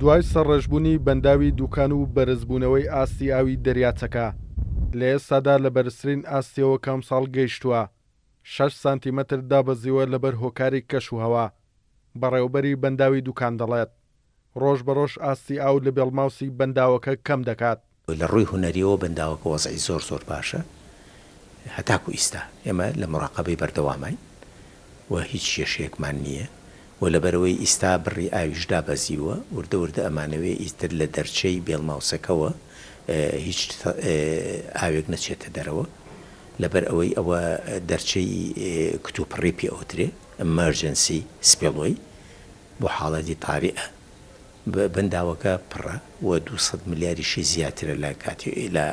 دوای سەرڕێژبوونی بەنداوی دوکان و بەرزبوونەوەی ئاستی ئاوی دەریاچەکە، لە ئێستادا لە بەرزترین ئاستیەوە کە ئەمساڵ گەیشتووە، شەش سانتیمەتر دابەزیوە لەبەر هۆکاری کەشوهەوا. بەڕێوەبەری بەنداوی دوکان دەڵێت، ڕۆژ بە ڕۆژ ئاستی ئاو لە بێڵماوسی بەنداوەکە کەم دەکات. لە ڕووی هونەریەوە بەنداوەکە وەزعی زۆر زۆر باشە هەتاکو ئیستا ئێمە لە موراقەبەی بەردەواماین و هیچ کێشەیەکمان نییە و لەبەرئەوەی ئیستا بڕی ئاویش دابەزیوە وردە وردە ئەمانەوێ ئیتر لە دەرچەی بێڵماوسەکەوە هیچ ئاوێک نەچێتە دەرەوە لەبەر ئەوەی ئەوە دەرچەی کتوپڕی پێ ئەوترێ Emergency Spillway بۆ حاڵەتی تاریئە بەنداوەکە پڕە و 200 ملیاریشی زیاترە لە کاتی لە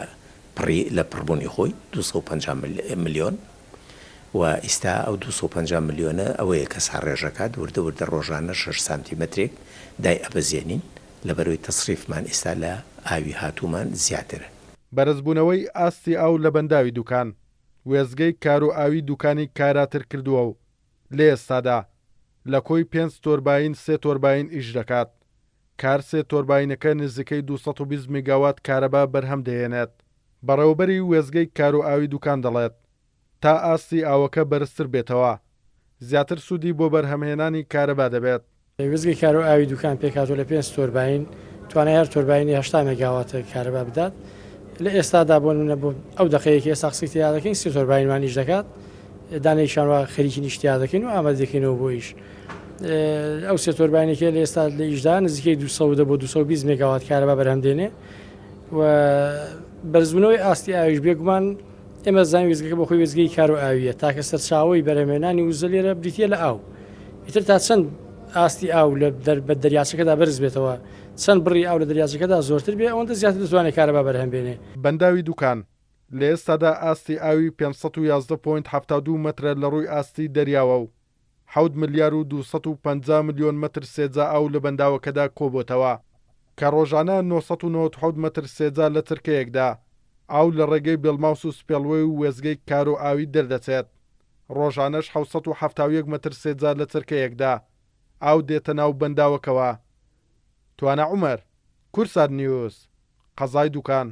پڕی لە پڕبوونی خۆی 250 ملیۆن و ئیستا ئەو 250 ملیۆنە ئەوەیە کە ساڕێژەکات وردە وردە ڕۆژانە 6 سانتیمەترێک دای ئەبەزێنین لەبەرەوەی تەسریفمان ئیستا لە ئاوی هاتوومان زیاترە. بەرزبوونەوەی ئاستی ئاو لە بەنداوی دوکان، وێستگەی کارۆئاوی دوکانی کاراتر کردووە و لە ئێستادا لە کۆی پێنج تۆرباین سێ تۆرباین ئیش دەکات، کار سێ تۆرباینەکە نزیکەی 220 میگاوات کارەبا بەرهەم دەهێنێت. بەڕێوەبەری وێستگەی کارۆئاوی دوکان دەڵێت، تا ئاستی ئاوەکە بەرزتر بێتەوە، زیاتر سوودی بۆ بەرهەمهێنانی کارەبا دەبێت. وێستگەی کارۆ ئاوی دوکان پێکهاتووە لە پێنج تۆرباین، توانای هەر تۆرباینی 80 مێگاوات کارەبا بدات. لە ئێستادا بۆ نمونە بۆ ئەو دەقەیە کە ئێستا قسەی تێدا دەکەین سێ تۆرباینمان ئیش دەکات، دانەیەکیان وا خەریکین ئیش تیا دەکەین و ئامادە دەکەینەوە بۆ ئیش. ئەو سێ تۆرباینێکە لە ئێستا لە ئیشدا نزیکەی 210 بۆ 220 مێگاوات کارەبا بەرهەم دێنێ و بەرزبوونەوەی ئاستی ئاویش بێگومان ئێمە زانین وێستگەکە بۆ خۆی وێستگەی کار و ئاوییە، تاکە سەرچاوەی بەرهەمهێنانی وزە لێرە بریتییە لە ئاو. ئیتر تا چەند ئاستی ئاو لە دەریاچەکەدا بەرز بێتەوە، چەند بڕی ئاو لە دەریاچەکەدا زۆرتر بێ، ئەوەندە زیاتر دەتوانێت کارەبا بەرهەم بێنێ. بەنداوی دوکان، لە ئێستادا ئاستی ئاوی 511 point 72 مەترە لە ڕووی ئاستی دەریاوە و حەوت ملیار و 250 ملیۆن مەتر سێجا ئاو لە بەنداوەکەدا کۆبۆتەوە، کە ڕۆژانە 997 مەتر سێجا لە چرکەیەکدا ئاو لە ڕێگەی بێڵماوس و spillway و وێستگەی کارۆ ئاوی دەردەچێت، ڕۆژانەش 771 مەتر سێجا لە چرکەیەکدا ئاو دێتە ناو بەنداوەکەوە. توانا عومەر، کوردسات نیوز، قەزای دوکان.